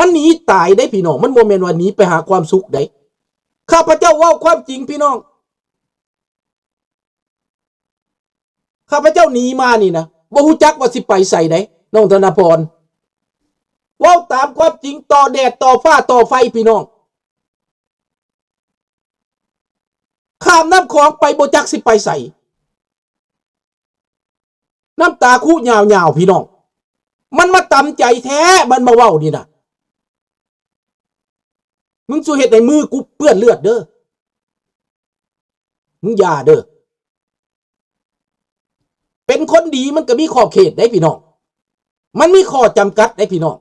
ມັນໜີຕາຍເດ້ພີ່ນ້ອງ, ມັນບໍ່ແມ່ນວ່າໜີໄປຫາຄວາມສຸກເດ້. ຂ້າພະເຈົ້າເວົ້າຄວາມຈິງພີ່ນ້ອງ. ຂ້າພະເຈົ້າໜີມານີ້ນະ ບໍ່ຮູ້ຈັກວ່າຊິໄປໃສໃດ໋ ນ້ອງທະນະພອນ. ເວົ້າຕາມຄວາມຈິງ ຕໍ່ແດດ ຕໍ່ຟ້າ ຕໍ່ໄຟ ພີ່ນ້ອງ. ຂ້າມນ້ຳຂອງໄປບໍ່ຈັກຊິໄປໃສ. ນ້ຳຕາຄຸຍາວໆ ພີ່ນ້ອງ. ມັນມາຕຳໃຈແທ້ ມັນມາເວົ້ານີ້ນະ. ມຶງສູ່ເຮັດໃຫ້ມືກູເປື້ອນເລືອດເດີ. ມຶງຢ່າເດີ. ເປັນຄົນດີມັນກໍມີຂອບເຂດເດ້ພີ່ນ້ອງ. ມັນມີຂໍ້ຈຳກັດເດ້ພີ່ນ້ອງ.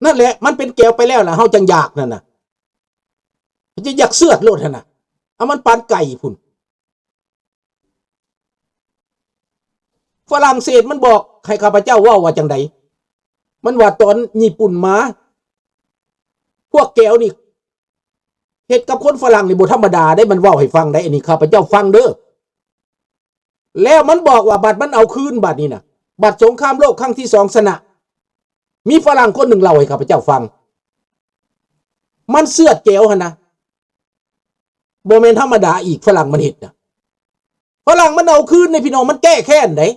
ນັ້ນແຫຼະ ມັນເປັນແກວໄປແລ້ວລະ ເຮົາຈັ່ງຢາກນັ້ນນະ. ຈະຢາກເຊືອດໂລດຫັ້ນນະ. ເອົາມັນປານໄກ່ພຸ້ນ. ຝຣັ່ງເສດມັນບອກໃຫ້ຂ້າພະເຈົ້າເວົ້າວ່າຈັ່ງໃດ? ມັນວ່າຕອນຍີ່ປຸ່ນມາ ພວກແກວນີ້ເຮັດກັບຄົນຝຣັ່ງນີ້ບໍ່ທຳມະດາເດ້, ມັນເວົ້າໃຫ້ຟັງໄດ໋. ອັນນີ້ຂ້າພະເຈົ້າຟັງເດີ. ແລ້ວມັນບອກວ່າບັດມັນເອົາຄືນບັດນີ້ນະ, ບັດສົງຄາມໂລກຄັ້ງທີສອງຊະນະ, ມີຝຣັ່ງຄົນໜຶ່ງເລົ່າໃຫ້ຂ້າພະເຈົ້າຟັງ. ມັນເຊືອດແກວຫັ້ນນະ, ບໍ່ແມ່ນທຳມະດາອີກ, ຝຣັ່ງມັນເຮັດນະ. ຝຣັ່ງມັນເອົາຄືນເດ້ພີ່ນ້ອງ, ມັນແກ້ແຄ້ນເດ້.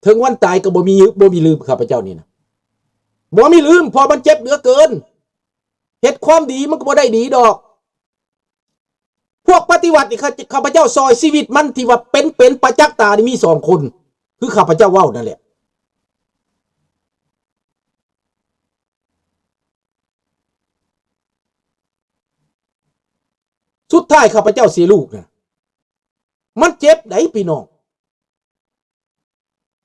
ເຖິງວັນຕາຍກໍບໍ່ມີ, ບໍ່ມີລືມ ຂ້າພະເຈົ້ານີ້ນະ, ບໍ່ມີລືມ, ເພາະມັນເຈັບເຫຼືອເກີນ. ເຮັດຄວາມດີມັນກໍບໍ່ໄດ້ດີດອກ. ພວກປະຕິວັດນີ້ ຂ້າ ຂ້າພະເຈົ້າຊ່ອຍຊີວິດມັນທີ່ວ່າເປັນ ເປັນປະຈັກຕານີ້ມີສອງຄົນ ຄືຂ້າພະເຈົ້າເວົ້ານັ້ນແຫຼະ. ສຸດທ້າຍຂ້າພະເຈົ້າເສຍລູກນະ, ມັນເຈັບໃດ໋ພີ່ນ້ອງ.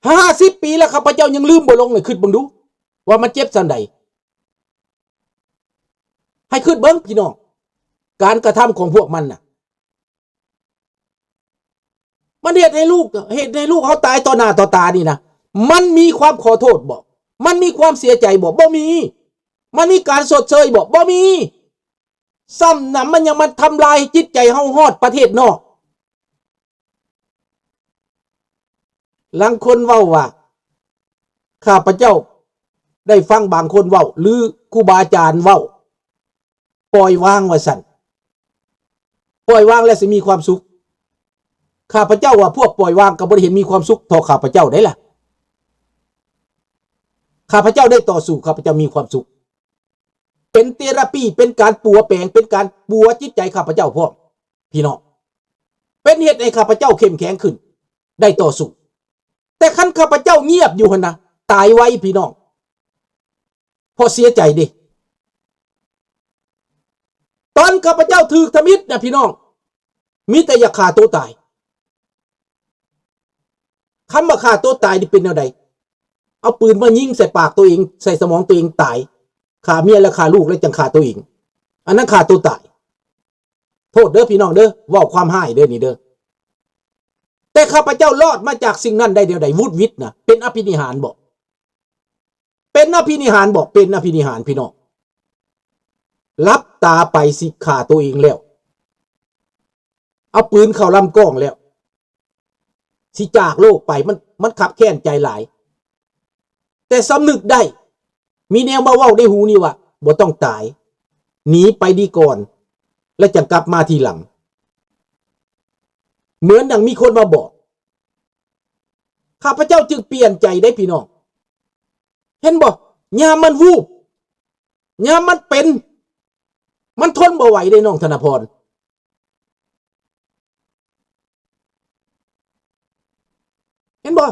ຫ້າສິບປີແລ້ວ ຂ້າພະເຈົ້າຍັງລືມບໍ່ລົງເລີຍ. ຄິດເບິ່ງດູວ່າມັນເຈັບສ່ຳໃດ. ໃຫ້ຄິດເບິ່ງພີ່ນ້ອງ, ການກະທຳຂອງພວກມັນນະ, ມັນເຮັດໃຫ້ລູກ, ເຮັດໃຫ້ລູກເຮົາຕາຍຕໍ່ໜ້າຕໍ່ຕານີ້ນະ, ມັນມີຄວາມຂໍໂທດບໍ່? ມັນມີຄວາມເສຍໃຈບໍ່? ບໍ່ມີ. ມັນມີການຊົດເຊີຍບໍ່? ບໍ່ມີ. ຊ້ຳນຳມັນຍັງມາທຳລາຍຈິດໃຈເຮົາຮອດປະເທດນອກ. ລາງຄົນເວົ້າວ່າ ຂ້າພະເຈົ້າໄດ້ຟັງບາງຄົນເວົ້າ ຫຼື ຄູບາອາຈານເວົ້າ ປ່ອຍວາງວ່າຊັ້ນ, ປ່ອຍວາງແລ້ວຊິມີຄວາມສຸກ. ຂ້າພະເຈົ້າວ່າພວກປ່ອຍວາງກໍບໍ່ໄດ້ເຫັນມີຄວາມສຸກເທົ່າຂ້າພະເຈົ້າໄດ໋ລະ. ຂ້າພະເຈົ້າໄດ້ຕໍ່ສູ້, ຂ້າພະເຈົ້າມີຄວາມສຸກ. ເປັນເທຣາປີ, ເປັນການປົວແປງ, ເປັນການປົວຈິດໃຈຂ້າພະເຈົ້າພ້ອມ ພີ່ນ້ອງ, ເປັນເຮັດໃຫ້ຂ້າພະເຈົ້າເຂັ້ມແຂງຂຶ້ນ, ໄດ້ຕໍ່ສູ້. ແຕ່ຄັນຂ້າພະເຈົ້າງຽບຢູ່ຫັ້ນນະ, ຕາຍໄວພີ່ນ້ອງ, ເພາະເສຍໃຈເດ້. ຕອນຂ້າພະເຈົ້າຖືກທຳອິດນະພີ່ນ້ອງ, ມີແຕ່ຢາກຂ້າໂຕຕາຍ. ຄຳວ່າຂ້າໂຕຕາຍນີ້ເປັນແນວໃດ? ເອົາປືນມາຍິງໃສ່ປາກໂຕເອງ, ໃສ່ສະໝອງໂຕເອງຕາຍ, ຂ້າເມຍແລ້ວຂ້າລູກແລ້ວຈັ່ງຂ້າໂຕເອງ, ອັນນັ້ນຂ້າໂຕຕາຍ. ໂທດເດີພີ່ນ້ອງເດີ, ເວົ້າຄວາມຮ້າຍເດີນີ້ເດີ. ແຕ່ຂ້າພະເຈົ້າລອດມາຈາກສິ່ງນັ້ນໄດ້ແນວໃດ? ວຸດວິດນະ, ເປັນອະພິນິຫານບໍ? ເປັນອະພິນິຫານບໍ? ເປັນອະພິນິຫານພີ່ນ້ອງ. ຫຼັບຕາໄປຊິຂ້າໂຕເອງແລ້ວ, ເອົາປືນເຂົ້າລຳກ້ອງແລ້ວ, ຊິຈາກໂລກໄປ, ມັນ, ມັນຄັບແຄ້ນໃຈຫຼາຍ. ແຕ່ສຳນຶກໄດ້, ມີແນວມາເວົ້າໃນຫູນີ້ວ່າ ບໍ່ຕ້ອງຕາຍ, ໜີໄປດີກ່ອນ ແລ້ວຈັ່ງກັບມາທີຫຼັງ. ເໝືອນດັ່ງມີຄົນມາບອກ, ຂ້າພະເຈົ້າຈຶ່ງປ່ຽນໃຈໄດ໋ພີ່ນ້ອງ. ເຫັນບໍ່? ຍາມມັນວູບ, ຍາມມັນເປັນ, ມັນທົນບໍ່ໄຫວເດ້ນ້ອງທະນະພອນ. ເຫັນບໍ່?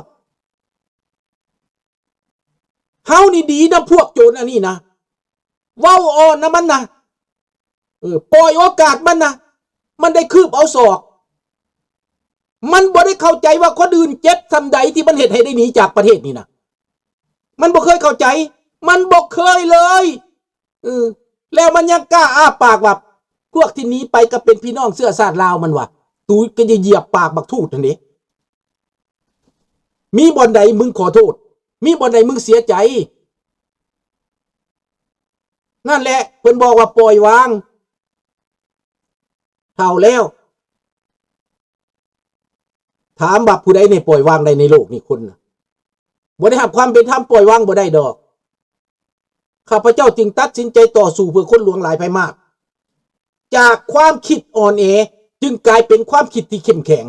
ເຮົານີ້ດີນຳພວກໂຈນອັນນີ້ນະ, ເວົ້າອ່ອນນຳມັນນະ, ເອີ ປ່ອຍໂອກາດມັນນະ, ມັນໄດ້ຄືບເອົາສອກ. ມັນບໍ່ໄດ້ເຂົ້າໃຈວ່າຄົນອື່ນເຈັບສ່ຳໃດທີ່ມັນເຮັດໃຫ້ໄດ້ໜີຈາກປະເທດນີ້ນະ. ມັນບໍ່ເຄີຍເຂົ້າໃຈ, ມັນບໍ່ເຄີຍເລີຍ. ເອີ ແລ້ວມັນຍັງກ້າອ້າປາກວ່າ ພວກທີ່ໜີໄປກໍເປັນພີ່ນ້ອງເຊື້ອຊາດລາວ ມັນວ່າ. ຕູກໍຈະຢຽບປາກບັກທູດຫັ້ນເດ້. ມີບ່ອນໃດມຶງຂໍໂທດ? ມີບ່ອນໃດມຶງເສຍໃຈ? ນັ້ນແຫຼະ ເພິ່ນບອກວ່າປ່ອຍວາງ ເຖົ້າແລ້ວ. ຖາມວ່າຜູ້ໃດນີ້ປ່ອຍວາງໄດ້ໃນໂລກນີ້? ຄົນນະ ບໍ່ໄດ້ຮັບຄວາມເປັນທຳ ປ່ອຍວາງບໍ່ໄດ້ດອກ. ຂ້າພະເຈົ້າຈຶ່ງຕັດສິນໃຈຕໍ່ສູ້ເພື່ອຄົນຫຼວງຫຼາຍໄພມາກ. ຈາກຄວາມຄິດອ່ອນແອຈຶ່ງກາຍເປັນຄວາມຄິດທີ່ເຂັ້ມແຂງ.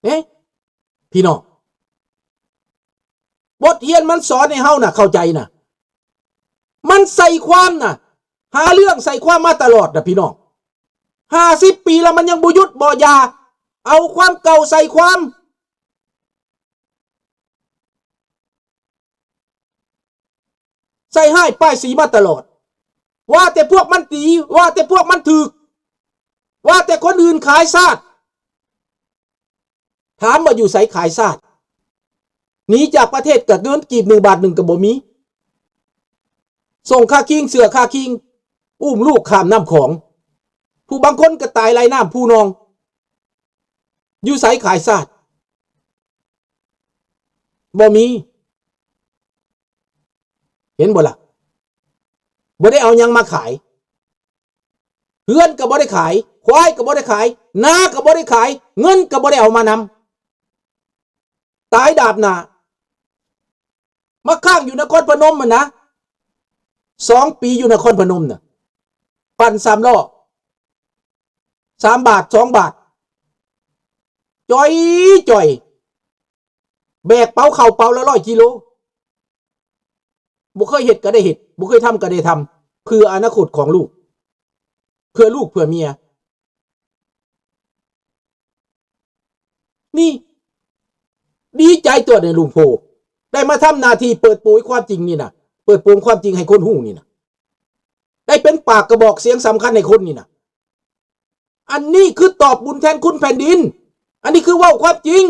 ເອີ ພີ່ນ້ອງ, ບົດຮຽນມັນສອນໃຫ້ເຮົານະເຂົ້າໃຈນະ. ມັນໃສ່ຄວາມນະ, ຫາເລື່ອງໃສ່ຄວາມມາຕະຫຼອດນະ ພີ່ນ້ອງ. ຫ້າສິບປີແລ້ວ ມັນຍັງບໍ່ຢຸດບໍ່ຢ່າ, ເອົາຄວາມເກົ່າໃສ່ຄວາມ, ໃສ່ຮ້າຍປ້າຍສີມາຕະຫຼອດ. ວ່າແຕ່ພວກມັນດີ, ວ່າແຕ່ພວກມັນຖືກ, ວ່າແຕ່ຄົນອື່ນຂາຍຊາດ. ຖາມວ່າຢູ່ໃສຂາຍຊາດ? ໜີຈາກປະເທດກໍເງິນກີບໜຶ່ງບາດໜຶ່ງກໍບໍ່ມີ. ສົ່ງຄ່າຄີງເສື້ອຄ່າຄີງ, ອຸ້ມລູກຂ້າມນ້ຳຂອງ, ຜູ້ບາງຄົນກໍຕາຍໄຫຼນ້ຳພູໜອງ. ຢູ່ໃສຂາຍຊາດ? ບໍ່ມີ. ເຫັນບໍ່ລະ? ບໍ່ໄດ້ເອົາຫຍັງມາຂາຍ. ເຮືອນກໍບໍ່ໄດ້ຂາຍ, ຄວາຍກໍບໍ່ໄດ້ຂາຍ, ນາກໍບໍ່ໄດ້ຂາຍ, ເງິນກໍບໍ່ໄດ້ເອົາມານຳ. ຕາຍດາບໜ້າ. ມາຄ້າງຢູ່ນະຄອນພະນົມຫັ້ນນະ, ສອງປີຢູ່ນະຄອນພະນົມນະ, ປັ່ນສາມລໍ້ ສາມບາດ ສອງບາດ, ຈ່ອຍໆ ແບກເປົາເຂົ້າເປົາລະຮ້ອຍກິໂລ. ບໍ່ເຄີຍເຮັດກໍໄດ້ເຮັດ, ບໍ່ເຄີຍທຳກໍໄດ້ທຳ, ເພື່ອອະນາຄົດຂອງລູກ, ເພື່ອລູກເພື່ອເມຍ. ນີ້ ດີໃຈຕົວະເດ້ ລຸງໂພ, ໄດ້ມາທຳໜ້າທີ່ເປີດໂປຍຄວາມຈິງນີ້ນະ, ເປີດໂປງຄວາມຈິງໃຫ້ຄົນຮູ້ນີ້ນະ, ໄດ້ເປັນປາກກະບອກສຽງສຳຄັນໃຫ້ຄົນນີ້ນະ. ອັນນີ້ຄືຕອບບຸນແທນຄຸນແຜ່ນດິນ, ອັນນີ້ຄືເວົ້າຄວາມຈິງ.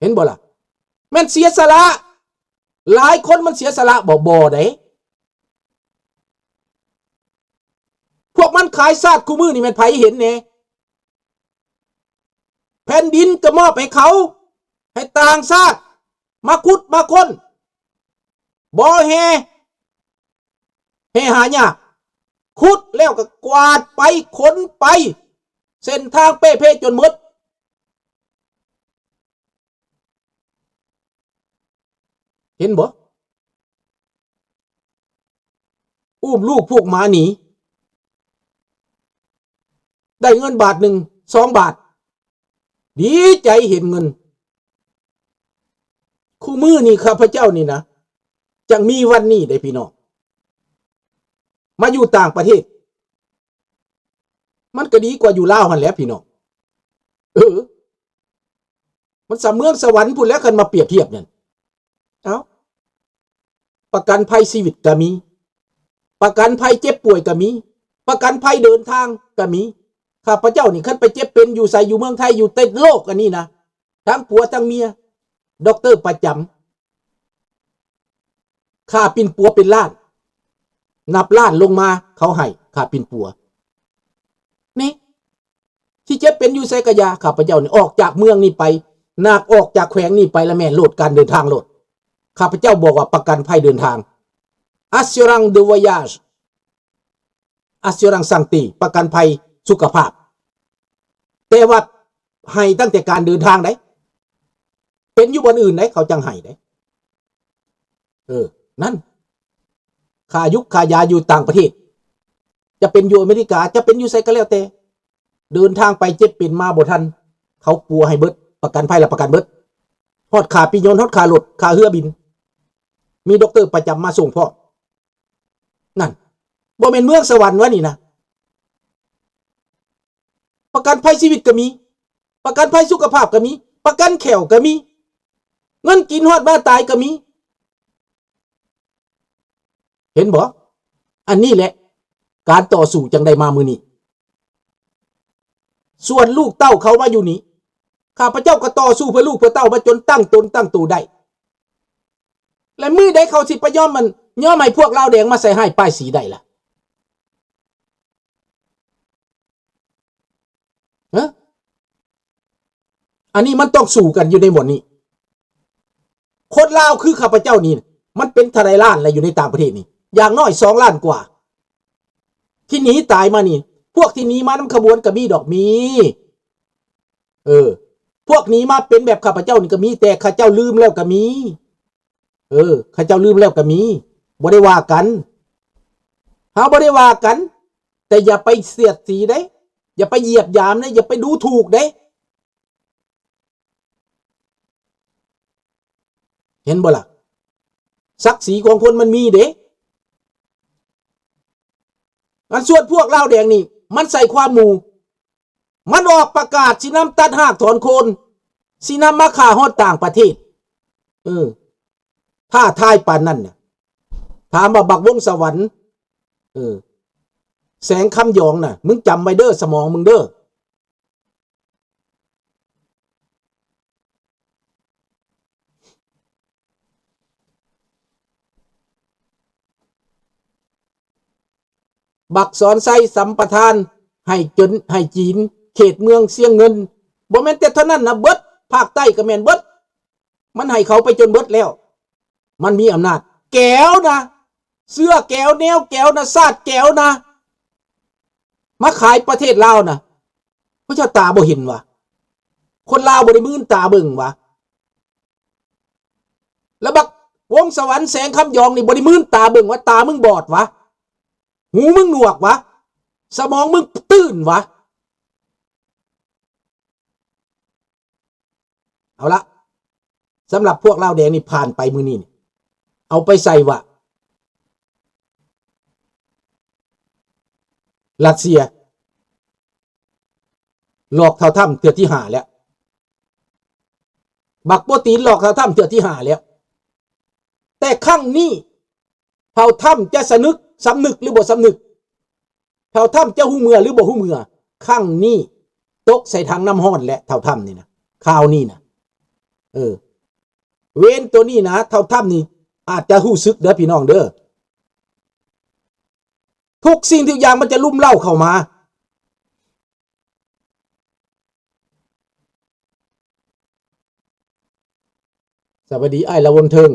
ເຫັນບໍ່ລະ? ແມ່ນເສຍສະຫຼະ. ຫຼາຍຄົນມັນເສຍສະຫຼະບໍ່? ບໍ່ເດ້. ພວກມັນຂາຍຊາດຄູ່ມື້ນີ້ແມ່ນໃຜເຫັນແດ່? ແຜ່ນດິນກໍມອບໃຫ້ເຂົາ, ໃຫ້ຕ່າງຊາດມາຂຸດມາຄົ້ນ, ບໍ່ແຮ່ ແຮ່ຫາຍາກ, ຂຸດແລ້ວກໍກວາດໄປ, ຂົນໄປ, ເສັ້ນທາງເປ່ເພຈົນໝົດ. ເຫັນບໍ່? ອຸ້ມລູກພວກໝາໜີ, ໄດ້ເງິນບາດໜຶ່ງ ສອງບາດ, ດີໃຈເຫັນເງິນ. ຄູ່ມື້ນີ້ຂ້າພະເຈົ້ານີ້ນະ ຈັ່ງມີວັນນີ້ເດ້ພີ່ນ້ອງ, ມາຢູ່ຕ່າງປະເທດ ມັນກໍດີກວ່າຢູ່ລາວຫັ້ນແຫຼະພີ່ນ້ອງ. ເອີ ມັນສ່ຳເມືອງສະຫວັນພຸ້ນແຫຼະ ຄັນມາປຽບທຽບນັ້ນ. ເອົ້າ ປະກັນໄພຊີວິດກໍມີ, ປະກັນໄພເຈັບປ່ວຍກໍມີ, ປະກັນໄພເດີນທາງກໍມີ. ຂ້າພະເຈົ້ານີ້ ຄັນໄປເຈັບເປັນຢູ່ໃສ ຢູ່ເມືອງໄທ ຢູ່ໃນໂລກອັນນີ້ນະ, ທັງຜົວທັງເມຍ, ດັອກເຕີປະຈຳ, ຄ່າປິ່ນປົວເປັນລ້ານ, ນັບລ້ານລົງມາເຂົາໃຫ້ຄ່າປິ່ນປົວ. ນີ້ ຊິເຈັບເປັນຢູ່ໃສກະຢ່າ, ຂ້າພະເຈົ້ານີ້ອອກຈາກເມືອງນີ້ໄປ, ນາກອອກຈາກແຂວງນີ້ໄປລະແມ່ນໂລດ, ການເດີນທາງໂລດ. ຂ້າພະເຈົ້າບອກວ່າປະກັນໄພເດີນທາງ, assurance de voyage, assurance santé, ປະກັນໄພສຸຂະພາບ. ແຕ່ວ່າໃຫ້ຕັ້ງແຕ່ການເດີນທາງໃດ, ເປັນຢູ່ບ່ອນອື່ນໃດ ເຂົາຈັ່ງໃຫ້ໃດ. ເອີ ນັ້ນ ຄ່າຢຸກຄ່າຢາຢູ່ຕ່າງປະເທດ, ຈະເປັນຢູ່ອາເມລິກາ, ຈະເປັນຢູ່ໃສກໍແລ້ວແຕ່, ເດີນທາງໄປເຈັບເປັນມາບໍ່ທັນ, ເຂົາປົວໃຫ້ເບິດ, ປະກັນໄພລະປະກັນເບິດ, ຮອດຄ່າປີ້ຍົນ, ຮອດຄ່າລົດ, ຄ່າເຮືອບິນ, ມີດັອກເຕີປະຈຳມາສົ່ງພ້ອມ. ນັ້ນ ບໍ່ແມ່ນເມືອງສະຫວັນວະນີ້ນະ. ປະກັນໄພຊີວິດກໍມີ, ປະກັນໄພສຸຂະພາບກໍມີ, ປະກັນແຂ້ວກໍມີ, ເງິນກິນຮອດວ່າຕາຍກໍມີ. ເຫັນບໍ່? ອັນນີ້ແຫຼະ ການຕໍ່ສູ້ຈັ່ງໄດ້ມາມື້ນີ້. ສ່ວນລູກເຕົ້າເຂົາມາຢູ່ນີ້, ຂ້າພະເຈົ້າກໍຕໍ່ສູ້ເພື່ອລູກເພື່ອເຕົ້າມາຈົນຕັ້ງຕົນຕັ້ງໂຕໄດ້. ແລະ ມື້ໃດເຂົາຊິໄປຍອມ ມັນຍອມໃຫ້ພວກລາວແດງມາໃສ່ຮ້າຍປ້າຍສີໄດ້ລະ? ຮະ? ອັນນີ້ມັນຕ້ອງສູ້ກັນຢູ່ໃນບ່ອນນີ້. ຄົນລາວຄືຂ້າພະເຈົ້ານີ້ ມັນເປັນເທົ່າໃດລ້ານແລ້ວ ຢູ່ໃນຕ່າງປະເທດນີ້ ຢ່າງໜ້ອຍສອງລ້ານກວ່າ ທີ່ໜີຕາຍມານີ້. ພວກທີ່ໜີມານຳຂະບວນກໍມີດອກ ມີ ເອີ ພວກໜີມາເປັນແບບຂ້າພະເຈົ້ານີ້ກໍມີ ແຕ່ເຂົາເຈົ້າລືມແລ້ວກໍມີ. ເອີ ເຂົາເຈົ້າລືມແລ້ວກໍມີ ບໍ່ໄດ້ວ່າກັນ ເຮົາບໍ່ໄດ້ວ່າກັນ ແຕ່ຢ່າໄປສຽດສີເດ້ ຢ່າໄປຢຽບຢາມເດ້ ຢ່າໄປດູຖູກເດ້. ເຫັນບໍ່ລະ? ສັກສີຂອງຄົນມັນມີເດ້. ອັນສ່ວນພວກລາວແດງນີ້ ມັນໃສ່ຄວາມໝູ່ ມັນອອກປະກາດຊິນຳຕັດຮາກຖອນໂຄນ ຊິນຳມາຂ້າຮອດຕ່າງປະເທດ. ເອີ ທ້າທາຍປານນັ້ນນະ ຖາມວ່າບັກວົງສະຫວັນ ເອີ ແສງຄຳຢອງນະ ມຶງຈຳໄວ້ເດີ ສະໝອງມຶງເດີ. ບັກສອນໄຊສຳປະທານໃຫ້ຈົນ ໃຫ້ຈີນ ເຂດເມືອງຊຽງເງິນ. ບໍ່ແມ່ນແຕ່ເທົ່ານັ້ນນະ ເບິດພາກໃຕ້ກໍແມ່ນເບິດ ມັນໃຫ້ເຂົາໄປຈົນເບິດແລ້ວ. ມັນມີອຳນາດ ແກວນະ ເຊື້ອແກວ ແນວແກວນະ ຊາດແກວນະ ມາຂາຍປະເທດລາວນະ. ພວກເຈົ້າຕາບໍ່ເຫັນຫວາ? ຄົນລາວບໍ່ໄດ້ມືນຕາເບິ່ງຫວາ? ແລ້ວບັກວົງສະຫວັນ ແສງຄຳຢອງນີ້ ບໍ່ໄດ້ມືນຕາເບິ່ງຫວາ? ຕາມຶງບອດຫວາ? ຫູມຶງໜວກຫວາ? ສະໝອງມຶງຕື້ນຫວາ? ເອົາລະ ສຳລັບພວກລາວແດງນີ້ ຜ່ານໄປມື້ນີ້ນີ້ ເອົາໄປໃສ່ວ່າ ຣັດເຊຍຫຼອກທ້າວທຳເທື່ອທີຫ້າແລ້ວ. ບັກໂປຕີນຫຼອກທ້າວທຳເທື່ອທີຫ້າແລ້ວ. ແຕ່ຄັ້ງນີ້ ທ້າວທຳຈະສະນຶກ ສຳນຶກຫຼືບໍ່ສຳນຶກ? ທ້າວທຳຈະຮູ້ເມື່ອຫຼືບໍ່ຮູ້ເມື່ອ? ຄັ້ງນີ້ຕົກໃສ່ຖັງນ້ຳຮ້ອນແລ້ວ ທ້າວທຳນີ້ນະ ຄາວນີ້ນະ. ເອີ ເວນໂຕນີ້ນະ ທ້າວທຳນີ້ອາດຈະຮູ້ສຶກເດີພີ່ນ້ອງເດີ. ທຸກສິ່ງທຸກຢ່າງມັນຈະລຸ່ມເລົ້າເຂົ້າມາ. ສະບາຍດີອ້າຍລະວົນເທິງ.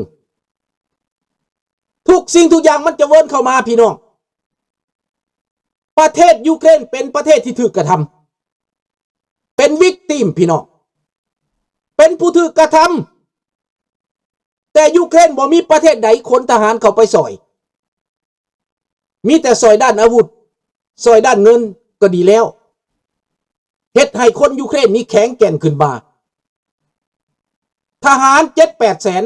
ທຸກສິ່ງທຸກຢ່າງມັນຈະເວີນເຂົ້າມາພີ່ນ້ອງ. ປະເທດຢູເຄຣນເປັນປະເທດທີ່ຖືກກະທຳ ເປັນວິກຕີມພີ່ນ້ອງ ເປັນຜູ້ຖືກກະທຳ. ແຕ່ຢູເຄຣນບໍ່ມີປະເທດໃດຂົນທະຫານເຂົ້າໄປຊ່ອຍ. ມີແຕ່ຊ່ອຍດ້ານອາວຸດ ຊ່ອຍດ້ານເງິນກໍດີແລ້ວ ເຮັດໃຫ້ຄົນຢູເຄຣນນີ້ແຂງແກ່ນຂຶ້ນມາ. ທະຫານເຈັດແປດແສນ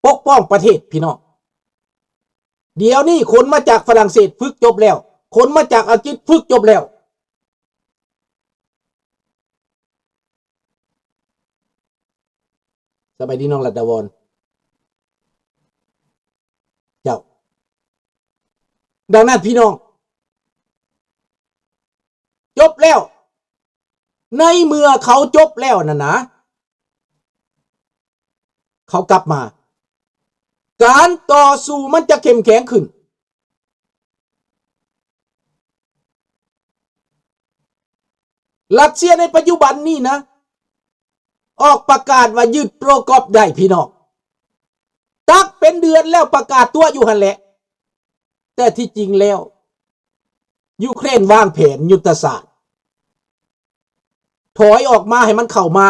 ປົກປ້ອງປະເທດພີ່ນ້ອງ. ດຽວນີ້ຂົນມາຈາກຝຣັ່ງເສດຝຶກຈົບແລ້ວ ຂົນມາຈາກອັງກິດຝຶກຈົບແລ້ວ. ສະບາຍດີນ້ອງລັດດາວອນ ເຈົ້າ. ດັ່ງນັ້ນພີ່ນ້ອງ ຈົບແລ້ວ ໃນເມື່ອເຂົາຈົບແລ້ວນັ້ນນະ ເຂົາກັບມາ ການຕໍ່ສູ້ມັນຈະເຂັ້ມແຂງຂຶ້ນ. ຣັດເຊຍໃນປັດຈຸບັນນີ້ນະ ອອກປະກາດວ່າຍຶດໂປຣກອບໄດ້ພີ່ນ້ອງ. ຕັກເປັນເດືອນແລ້ວ ປະກາດຕົວະຢູ່ຫັ້ນແຫຼະ. ແຕ່ທີ່ຈິງແລ້ວ ຢູເຄຣນວາງແຜນຍຸດທະສາດ ຖອຍອອກມາໃຫ້ມັນເຂົ້າມາ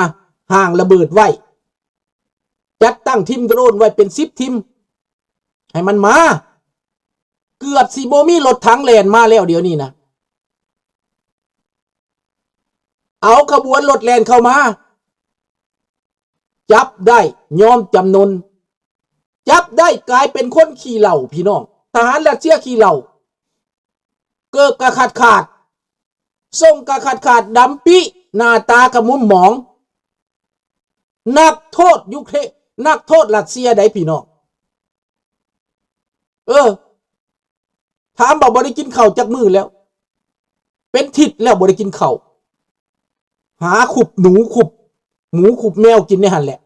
ຮ່າງລະເບີດໄວ້ ຈັດຕັ້ງທີມໂດຣນໄວ້ເປັນສິບທີມ ໃຫ້ມັນມາ. ເກືອບຊິບໍ່ມີລົດຖັງແລ່ນມາແລ້ວດຽວນີ້ນະ. ເອົາຂະບວນລົດແລ່ນເຂົ້າມາ ຈັບໄດ້ຍອມຈຳນົນ ຈັບໄດ້ກາຍເປັນຄົນຂີ້ເຫຼົ້າພີ່ນ້ອງ. ທະຫານຣັດເຊຍຂີ້ເຫຼົ້າ ເກີບກະຂາດຂາດ ຊົງກະຂາດຂາດ ດຳປິ ໜ້າຕາກະໝົ່ມໝອງ. ນັກໂທດຢູເຄຣນ ນັກໂທດຣັດເຊຍໃດ໋ພີ່ນ້ອງ. ເອີ ຖາມວ່າບໍ່ໄດ້ກິນເຂົ້າຈັກມື້ແລ້ວ ເປັນທິດແລ້ວບໍ່ໄດ້ກິນເຂົ້າ ຫາຂຸບໜູຂຸບໝູຂຸບແມວກິນໃນຫັ້ນແຫຼະ.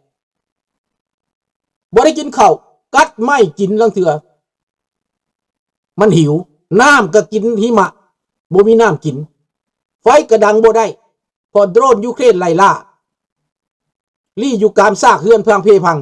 ບໍ່ໄດ້ກິນເຂົ້າ ກັດໄມ້ກິນລາງເທື່ອ ມັນຫິວ. ນ້ຳກໍກິນຫິມະ ບໍ່ມີນ້ຳກິນ. ໄຟກໍດັງບໍ່ໄດ້ ເພາະໂດຣນຢູເຄຣນໄລ່ລ່າ ລີ້ຢູ່ກາມຊາກເຮືອນພັງເພພັງ.